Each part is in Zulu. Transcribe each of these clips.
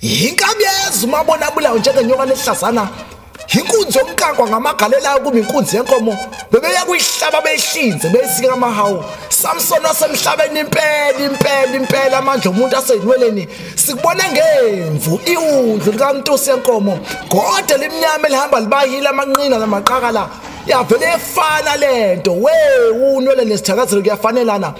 Inkabi yezwe umabona abulawo njengenyoka lehlazana. Inkunzi yomkankwa ngamagalela ayo kuba inkunzi yenkomo bebeya kuyihlaba beyihlinze beyisika amahawu. Samson wasemhlabeni impela impela impela amandla omuntu asezinweleni sikubone ngemvu iwundlu likaNtusi yenkomo gode limnyama elihamba libahila amanqina namaqakala yavele efana lento we unwele nesithakazelo kuyafanelana.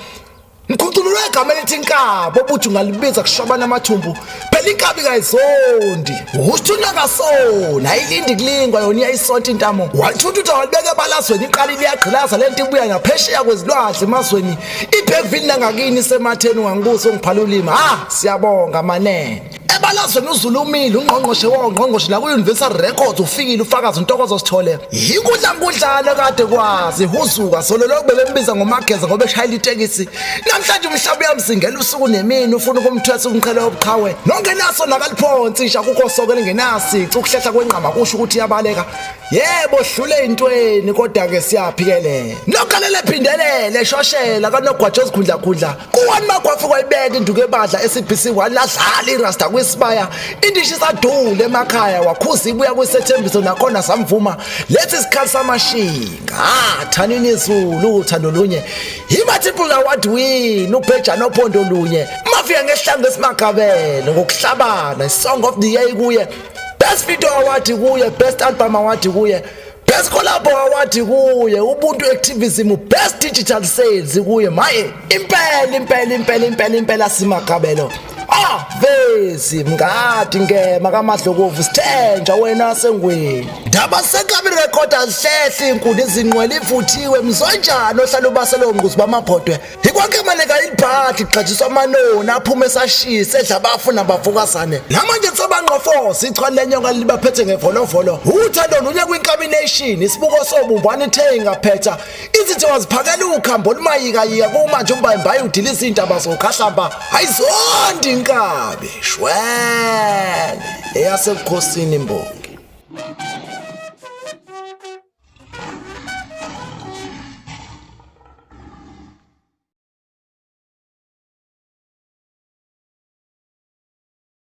Ngikhucululwe igama elithi inkabi obuthi ungalibiza kushwabana amathumbu. Phela inkabi kayizondi. Usithunywa kasona ayilindi kulingwa yona iyayisonta intamo. Walithututha walibeka ebalazweni iqala liyagqilaza lento ibuya ngaphesheya kwezilwandle emazweni. Ibhekvini langakini sematheni ungangibuza ungiphala ulimi. Ha siyabonga manene. Ebalazweni uZulu umile ungqongqoshe wongqongqoshe la ku-Universal Records ufikile ufakazi uNtokozo Sithole. Yikudla nkudlalo kade kwazi huzuka solo lokhu bebembiza ngomageza ngoba eshayela itekisi. Namhlanje umhlaba uyamzingela usuku nemini ufuna ukumthwesa umqhele wobuqhawe. Nongenaso nakaliphonsi isha kukho soke lingenasici ukuhlehla kwenqama kusho ukuthi iyabaleka. Yebo hlule entweni kodwa ke siyaphikelela. Nogalele phindelele shoshela kanogwaja ozikhundla khundla. Kuwani magwafu kwayibeka induku ebadla SABC 1 ladlala irasta kwisibaya. Indishi isadule emakhaya wakhuza ibuya kwisethembiso nakhona samvuma. Lesi isikhathi samashinga. Ah thanini izulu uthando lunye. Imathipula award win ubhejana ophondo lunye. Mafika ngehlangu esimagabele ngokuhlabana song of the year kuye. Best video award kuye, best album award kuye. Best collab award kuye, ubuntu activism, best digital sales kuye. Maye impela impela impela impela impela simagabelo. Ah, vezi mngadi ngema kaMadlokovu sithenja wena sengweni. Ndaba sekabi record alihlehli inkuni izinqwele ivuthiwe mzonjani ohlala ubasele ongquzu bamabhodwe. Ikwakhe maneka ilibhadi gxajiswa amanoni aphume esashisa edla abafuna bavukazane. Namanje sebanqofosa ichwane lenyoka libaphethe ngevolovolo. Uthando lunye kwinkabi nation isibuko sobumbane ithe ingaphetha. Izithi waziphakela ukhambo olumayikayika kumanje umbayimbayi udiliza izindaba zokhahlamba. Ayizondi inkabi shwele eyasebukhosini imbongi.